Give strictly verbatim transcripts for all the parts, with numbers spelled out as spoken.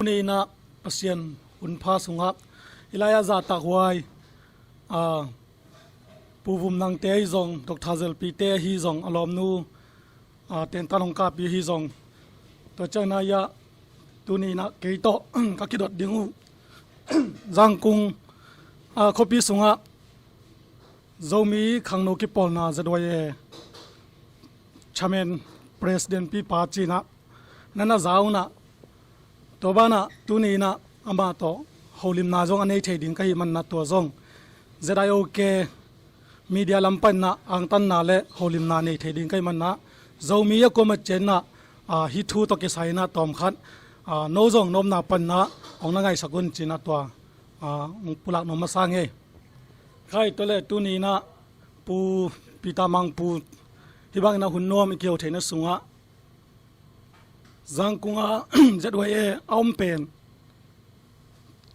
Ni-in ah Pasian hunpha sungah hih lai-ah zahtakhuai, a, Pu Vum Nangte ahi zong, Doctor Zelpite ahi zong, a lawmnu, a, tentan hong kahpih ahi zong, tua ciangin ah tuni-in ah kei tawh ka kidot ding uh Zangkung, a, khuapi sungah Zomi Khangno Kipawlna Z Y A Chairman, President pipa ci-in ah na na za un ah, tua banah tuni-in ah amah tawh holimna zong a nei thei ding ka hih manin ah, tua zong Z I O K media lam panin ah angtanna le holimna nei thei ding ka hih manin ah, Zomi a kuamah ciangin ah, a, hih thu tawh kisai-in ah tawmkhat, a, no zong na omna panin ah hong na ngaihsak un ci-in ah tua, a, hong pulak nuam masa ing ei. Khai, tua leh tuni-in ah Pu Peter Mangpu, hih bangin ah hun nuam i kiho theihna sungah Zangkung ah Z Y A a om pen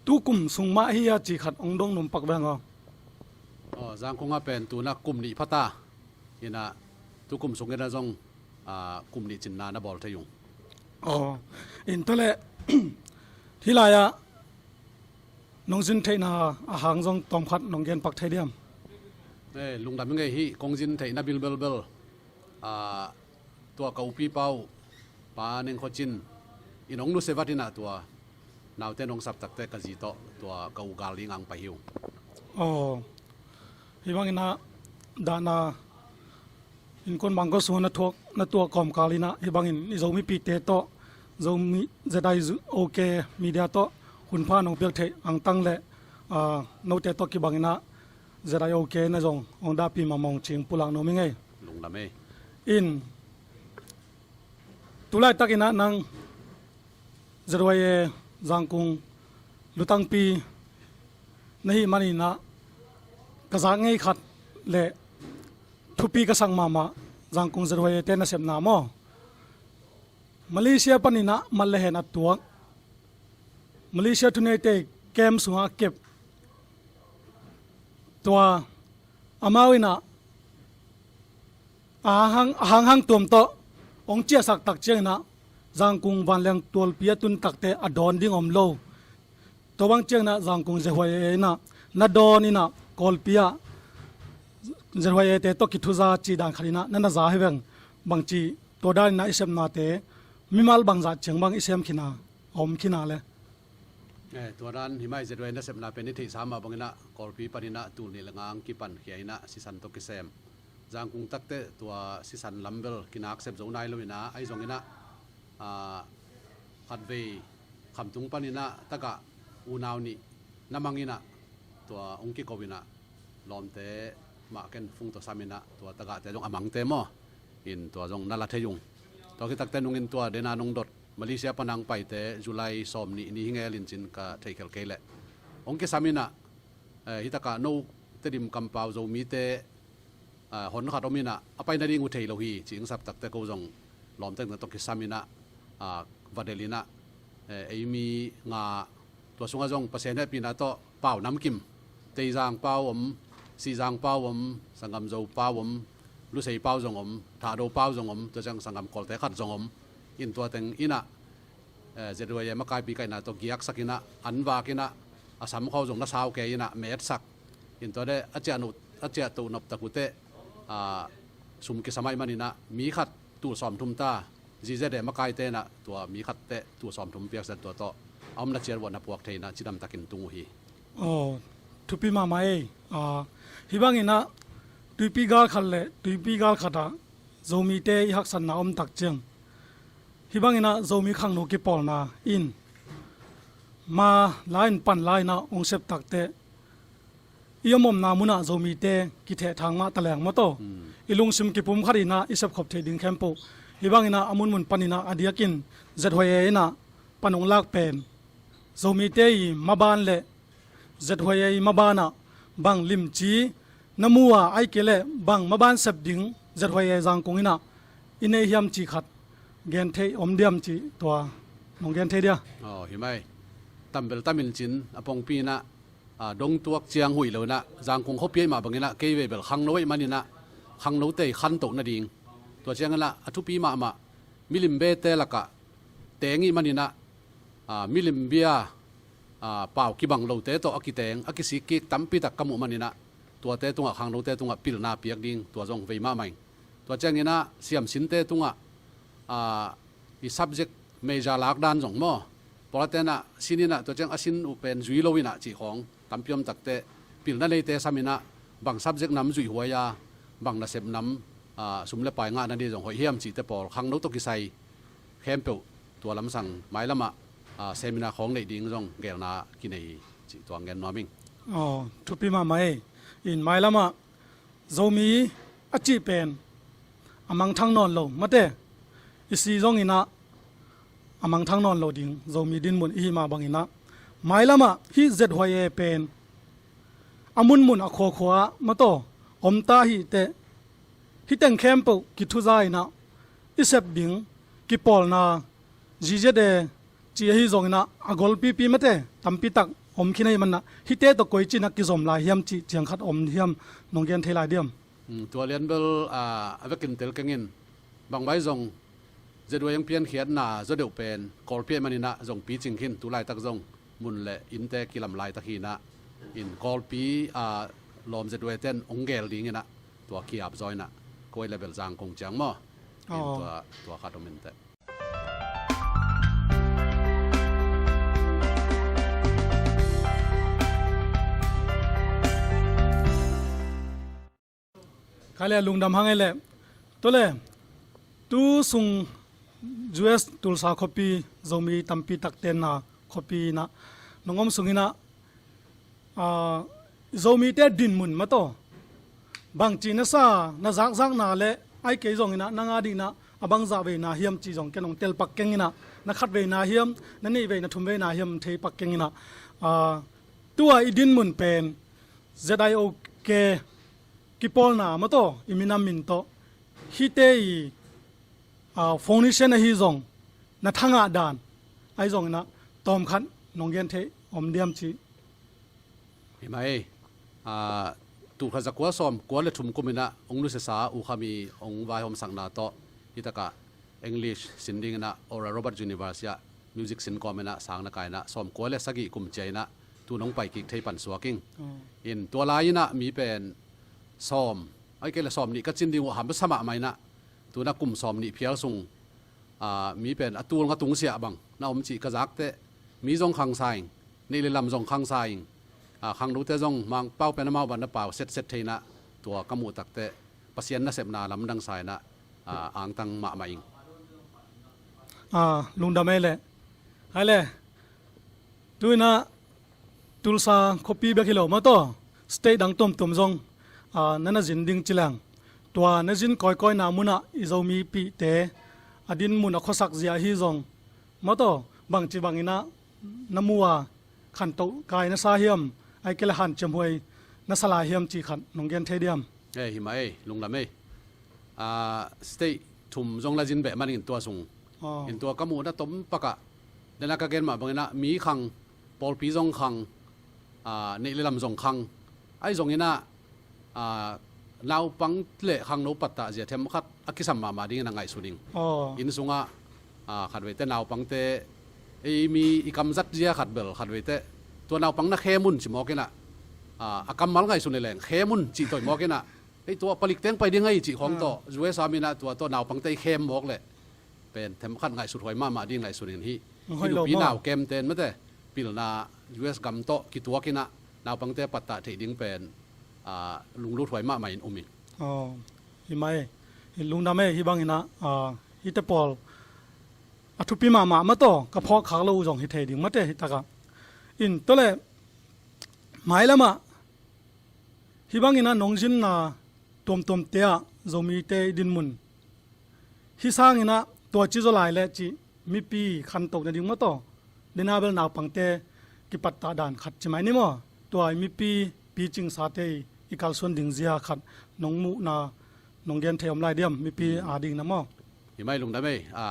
tu kum sung mah hi a ci khat hong dong nuam pak veng aw. Aw, Zangkung ah pen tu-in ah kum nih pha ta. In ah tu kum sungin ah zong, a, kum nih cinna na bawl thei ung. Aw, in tua leh hih lai-ah nong zin theihna a hang zong tawmkhat nong gen pak thei diam? Eh, lungdam ing ei, hih kong zin theihna bilbelbel, a, tua ka upipa uh Pa Neng Khua Cin in hong nusia vat in ah tua naute nong sap takteh ka zi tawh tua ka u gal ding ang pai hi ung. Aw, hih bangin ah dahna innkuan bangkua sungah na thuak, na tuah kawmkal in ah hih bangin i Zomipite tawh, Zomi Z I O K media tawh hunpha nong piak theih angtang le, a, note tawh kibangin ah Z I O K na zong hong dahpih mahmah ung ci-in pulak nuam ing ei. Lungdam ei. In, tu laitakin ah nang Z Y A Zangkung lutangpi na hih manin ah ka zak ngei khat le thupi ka sak mahmah Zangkung Z Y A te nasepna maw? Malaysia panin ah mat le hen a tuak, Malaysia thuneite camp sungah a kep, tua amau in ah a hang, a hanghang tuam tawh hong ciahsak tak ciangin ah Zangkung vanleng tualpi a tun takteh a dawn ding om lo. Tua bang ciangin ah Zangkung Z Y A in ah na dawn in ah Kawlpi ah Z Y A te tawh kithuza cih dan khat in ah na na za hi veng. Bangci tua dan in ah i sepnate mimal bangzah ciang bang i sem khin a, a om khin a le? Eh, tua dan hih mah, Z Y A nasepna pen i theihsa mah bangin ah Kawlpi panin ah tul nih le nga hong kipan khia in ah sisan tawh kisem. Zangkung takteh tua sisan lam bel kinak sep zo nai lo in ah, ahi zongin ah, a, khatvei Khamtung panin ah tagah unau nih na mang in ah tua hong kiko in ah lawmte mah ken fung tawh sam in ah tua tagahte zong a mangte maw? In tua zong na la thei ung. Tua khit takteh nungin tua dena nong dot Malaysia pan a hong paite July sawm nih ni hi ngel in cin ka theihkhelh kei leh hong kisam in ah, eh, hih takah no Tedim kampau Zomite, ah, hon khat om in ah a pai nading uh thei lo hi ci-in sap takteh ko zong lawmte tawh kisam in ah, ah, va delh in ah, eh, ei mi nga, tua sungah zong Pasian hehpihna tawh pau namkim, Teizang pau om, Sihzang pau om, Sangam Zo pau om, Lusei pau zong om, Thahdo pau zong om, tua ciang Sangam Kawlte khat zong om. In tua teng in ah, eh, Z Y A makaipi kaihna tawh giaksak in ah, an vak in ah, a samkhua zong na sau kei in ah metsak. In tua deh a ciah nop, a ciah toh nop tak uh teh, ah, sum kisam ahih manin ah mi khat tul sawmthum ta, Z Y A makaite in ah tua mi khat teh tul sawmthum piaksak, tua tawh a omna ciat uah na puak thei in ah cidamtakin tung uh hi. Aw, thupi mahmah ei. Ah, hih bangin ah tuipi gal khat le tuipi gal khat ah Zomite i haksatna om tak ciang, hih bangin ah Zomi Khangno Kipawlna in ma la-in pan la-in ah hong sep takteh i om omna munah Zomite kithehthang mah taleng maw taw. Hmm. I lungsim kipumkhat in ah i sepkhop theih ding khempeuh hih bangin ah a munmun panin ah a diakin Z Y A in ah pan hong lak pen Zomite i maban le Z Y A maban ah bang limci na mu a, ahih kei leh bang maban sep ding Z Y A Zangkung in ah i nei hiam cih khat gen theih om diam cih tua nong gen thei dia? Aw, hih mah ei. Tambel tam in cin a pongpi in ah, a, dong tuak ciang huih lo in ah Zangkung khuapi ahih mah bangin ah kei vei bel khangno ahih manin ah khangnote i khantoh nading, tua ciangin ah a thupi mahmah milim bete lakah teng ih manin ah, ah, milim bia, ah, pau kibang lote tawh a kiteng, a kisik kik tampi tak ka muh maninah, tuate tungah, khangnote tungah pilna piak ding, tua zong vei mahmah ing. Tua cianginah siamsinte tungah, ah, i subject major lakdan zong maw, pawlkhat tenah sin inah, tua ciang a sin uh pen zui lo inah cih khawng tampi om takteh, pilna neite sam inah bang subject nam zuihhuai a, bang nasep nam, ah, sum le pai ngahna dih zong hoih hiam cihte pawl khangno tawh kisai khempeuh tua lamsang mailamah, ah, seminar khawng neih ding zong gelna kinei hi cih tua ngen nuam ing. Aw, thupi mahmah ei. In mailamah Zomi a cih pen a mangthang nawn lo mate, i si zonginah a mangthang nawn lo ding Zomi dinmun i hih mah banginah, mailamah hih Z Y A pen a munmun a khuakhua ah mataw omta hih teh, hih teng khempeuh kithuza inah i sep ding kipawlna, Z Y A ci ahi zonginah a golpipi mate tampi tak om khin ahi manah, hihte tawh koi cinah kizom lai hiam cih ciangkhat om hiam, nong gen thei lai diam? Hmm, tua lian bel, ah, a vekin tel kengin, bangmah zong Z Y A piankhiatna zaw deuh pen Kawlpi ahih maninah zong picing khin, tu laitak zong mun le innte kilam laitak hinah, in Kawlpi, ah, lawm Z Y A ten ong gel dinginah tua kiap zaw inah, koi le bel Zangkong ciang maw? In tua, tua khat om inteh. Khai le lungdam hang ei leh. Tua le, tu sung U S Tulsa khuapi, Zomi tampi tak tenna khuapi inah nong om sunginah, ah, Zomite dinmun mataw bangci na sa, na zakzakna le ai kei zonginah nang a dihnah a bangzah veina hiam cih zong ken hong telpak kenginah, na khat veina hiam, na nih vei, na thum veina hiam theipak kenginah, ah, tua i dinmun pen Z I O K kipawlna mataw i minam min tawh hihte i, ah, foundation ahi zong, na thangah dan ahi zonginah tawmkhat nong gen thei om diam cih? Hi mah ei. Ah, tul khat za kua sawm kua le thum kuminah ong nusiasa U Khami ong vaihawmsakna tawh hitakah English sin dinginah Oral Roberts University ah music sin kawm inah sang na kai inah sawm kua le sagih kum cia inah tu nong pai kik thei pan suak ing. In tua lai inah mi pen sawm, ai kei le sawm nih ka cin ding uh a hamsa mahmah inah, tu na kum sawm nih phial sung, ah, mi pen a tul nga tungsiah bang na om cih ka zakteh, mi zong khangsa ing, neih le lam zong khangsa ing, ah, khangnote zong Mangpau pen amau bang na pau setset thei inah, tua ka muh takteh Pasian nasepna lamdang sa inah, ah, angtang mahmah ing. Ah, lungdam ei leh. Hai le. Tu inah Tulsa khuapi bek hi lo mataw, state dang tuamtuam zong, ah, na na zin ding ci leng, tua na zin kawikawina munah i Zomipihte a dinmun a khuasak zia ahi zong mataw, bangci banginah na mu a khantoh kai na sa hiam, ai kei le hanciamhuai na sa lai hiam cih khat nong gen thei diam? Eh, hi mah ei, lungdam ei. Ah, state thum zong la zin beh manin tua sung. In tua ka muhna tom pakah, dena ka gen mah banginah mi khang, pawlpi zong khang, ah, neih le lam zong khang. Ahi zonginah, ah, naupang le khangno pattah zia themkhat a kisam mahmah dingin a ngaihsun ing. Inn sungah, ah, khatveite naupangte, ei mi i kamzat zia khat bel khatveite tua naupang na khem un ci mawkinah, ah, a kammal ngaihsun le leng khem un cih tawi mawkinah, ei tua palik teng pai ding ahi cih khawng tawh, U S A minah tua tawh naupangte i khem mawk leh pen themkhat ngaihsut huai mahmah ding ngaihsun in hih. I nupi nau kemten mate pilna U S gam tawh kituakinah naupangte pattah theih ding pen, ah, lunglut huai mahmah in um in. Aw, hi mah ei. Hi lungdam ei, hi banginah, ah, hihte pawl a thupi mahmah mataw, ka phawk khak lo uh zong hi thei ding mate hitakah. In tua le mailamah hih banginah nong zinna tuamtuamte ah Zomite i dinmun, hih sanginah tua ci zaw lai leh cih mipi khantoh nading mataw, dena bel naupangte kipattah dan khat ci mai ni maw? Tua i mipi picingsate i kalsuan ding zia khat nong muhna nong gen thei om lai diam, mipi a dingna maw? Hi mah ei, lungdam ei. A,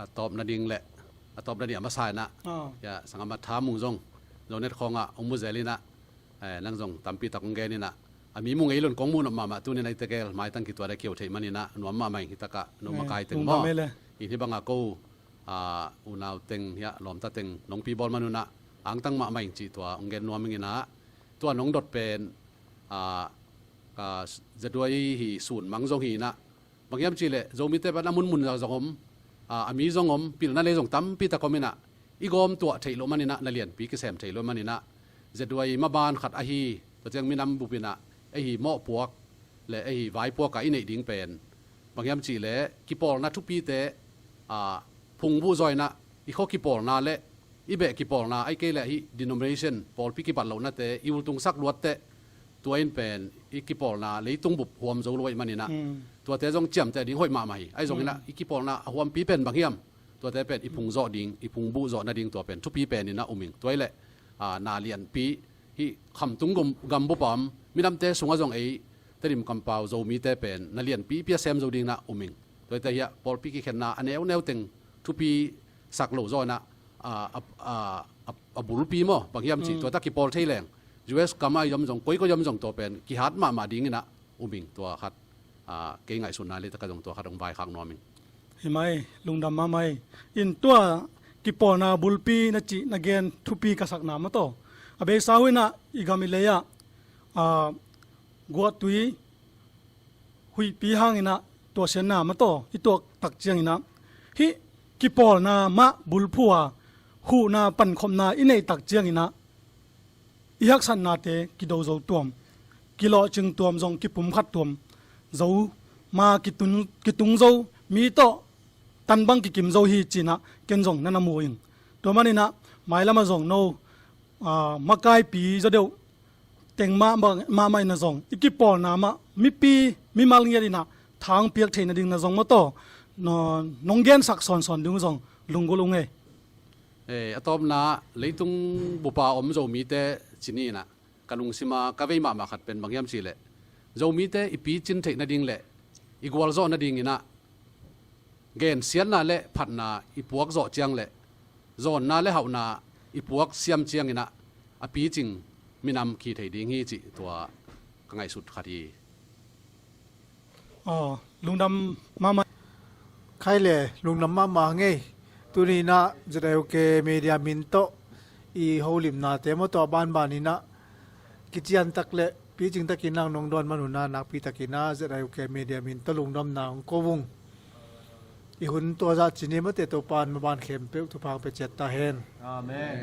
a tawp nading le a tawp nading a masa inah, ya, Sangam a Tha Mung zong Zonet khawngah hong mu zel inah, eh, nang zong tampi tak hong gen inah, a mi mu ngei lo in kong muh nop mahmah, tuni-in a i tegel maitang kituat a kio theih maninah nuam mahmah ing. Hitakah no makai teng maw? In hih bangah ko, ah, unau teng hiah lawmta teng nong pi bawl man unah angtang mahmah ing cih tua hong gen nuam ing inah, tua nong dot pen, ah, ah, Z Y hi sun mang zong hi inah, bang hiam cihleh Zomite pan a munmun zong om, ah, a mi zong om, pilna lei zong tampi tak om inah, i gawm tuah theih loh man inah, na lianpi kisem theih loh man inah, Z Y maban khat ahi, tua ciang minam bup inah ei hi mawhpuak le ei hi vaipuak ah i neih ding pen, bang hiam cihleh kipawlna thupite, ah, phungvuh zaw inah, i khua kipawlna le i beh kipawlna, ahih kei leh hih denomination, pawlpi kibat lohnate i ultungsak luatteh, tua in pen i kipawlna leitung bup huam zo lo ahih man inah, tuate zong ciamteh ding hoih mahmah hi. Ahi zong inah i kipawlna a huampi pen bang hiam, tuate pen i phungzawh ding, i phungbuh zawh nading tua pen thupi pen inah um ing. Tua hi leh, ah, na lianpi hih khamtung gam, gam bup a om, minamte sungah zong ei Tedim kampau Zomite pen na lianpipi a sem zo ding inah um ing. Tua hi teh hiah pawlpi kikhenna a neuneu teng thupi sak lo zaw inah, a, a, a, a, a bulpi maw, bang hiam cih, tua tak kipawl thei leng, U S kam ah i om zong, koikoi om zong tua pen kihat mahmah ding inah um ing. Tua khat, ah, kei ngaihsutna lei tak ah zong tua khat hong vaikhak nuam ing. Hi mai, lungdam mahmah hi. In tua kipawlna bulpi na cih na gen thupi ka sakna mah tawh, a beisa uh inah i gam i lei ah, ah, guahtui huihpi hang inah tuahsiatna mah tawh i tuak tak ciang inah, hih kipawlna mah bulphuh a, huhna pankhopna i neih tak ciang inah i haksatnate kido zo tuam, kilawhcing tuam zong kipumkhat tuam zo, ma kitung, kitung zo, mi tawh tan bang kikim zo hi ci inah ken zong na na mu ing. Tua man inah mailam ah zong no, ah, makaipi zaw deuh teng mah, mah, mahmah inah zong i kipawlna mah mipi mimal ngiat inah thang piak theih nading na zong mah tawh, no, nong gensak sawnsawn ding uh zong lunggulh ung ei. Eh, a tawpna leitung bup a om Zomite ci ni inah ka lungsima ka vei mahmah khat pen bang hiam cihleh, Zomite i picin theih nading le i gualzawh nading inah gensiatna le phatna i puak zawh ciang le zawnna le hauhna i puak siam ciang inah a picing minam khi thei ding hi cih tua ka ngaihsut khat hi. Aw, lungdam mahmah. Khai le, lungdam mahmah ngei. Tuni inah Z I U K media min tawh i holimnate maw tawh a banban inah kician tak le picing takin nang nong dawn man unah nakpi takin ah Z I U K media min tawh lungdamna hong ko ung. I hun tua zah ci ni maw teh, Topa in maban khempeuh thupha hong pia ciat ta hen. Amen.